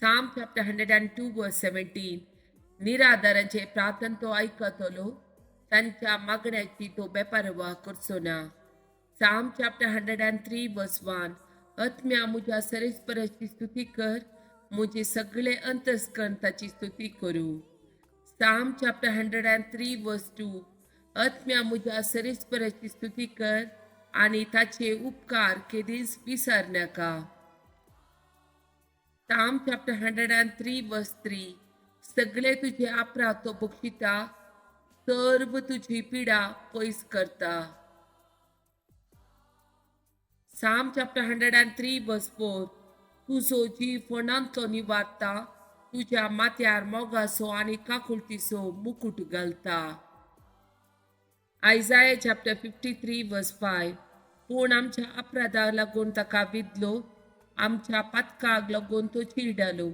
Psalm chapter 102 verse 17, निराधारांचे प्रार्थन तो आयकतलो, तांच्या मागण्याची तो बेपरवा करचो ना. Psalm chapter 103 verse 1, आत्म्या म्हज्या सरेस्पराची स्तुती कर, म्हजे सगळे अंतस्करण ताची स्तुती करूं. Psalm chapter 103 verse 2, आत्म्या म्हज्या सरेस्पराची स्तुती कर आनी ताचे उपकार केदींच विसर नाका. Psalm chapter 103 verse 3, सगळे तुझे अपराध तो बक्षिता, सर्व तुझी पिडा पयस करता. Psalm chapter 103 verse 4, तुजो जीव फोंडांतलो निवारता, तुज्या माथ्यार मोगाचो आनी काकुळतीचो मुकूट घालता. Isaiah chapter 53 verse 5, पूण आमच्या अपराधाक लागून ताका विदलो, आमच्या पातकाक लागून तो चिरडालो.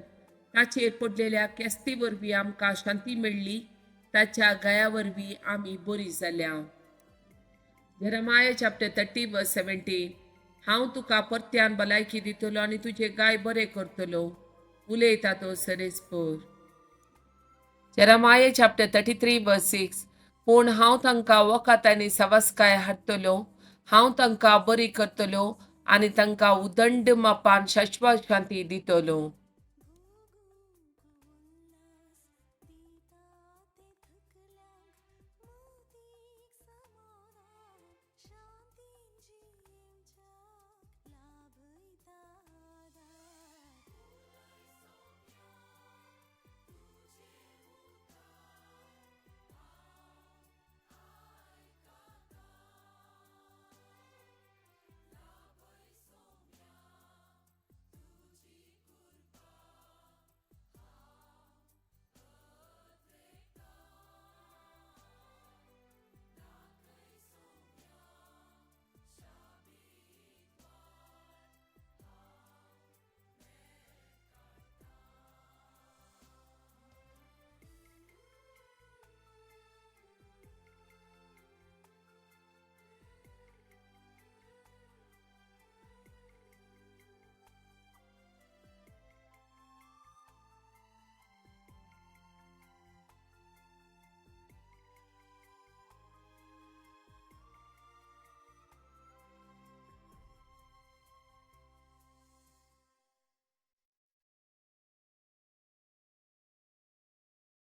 ताचेर पडलेल्या केस्ती वरवीं आमकां शांती मेळ्ळी, ताच्या घाया वरवीं आमी बरी जाल्या. Jeremiah chapter 30 verse 17, हांव तुका परत्यान भलायकी दितलो आनी तुजे घाय बरे करतलो, उलयता तो सरेस्पर. Jeremiah chapter 33 verse 6, पूण हांव तांकां वखद आनी सवसकाय हाडटलो, हांव तांकां बरी करतलो आनी तांकां उदंड मापान शाश्वत शांती दितलो.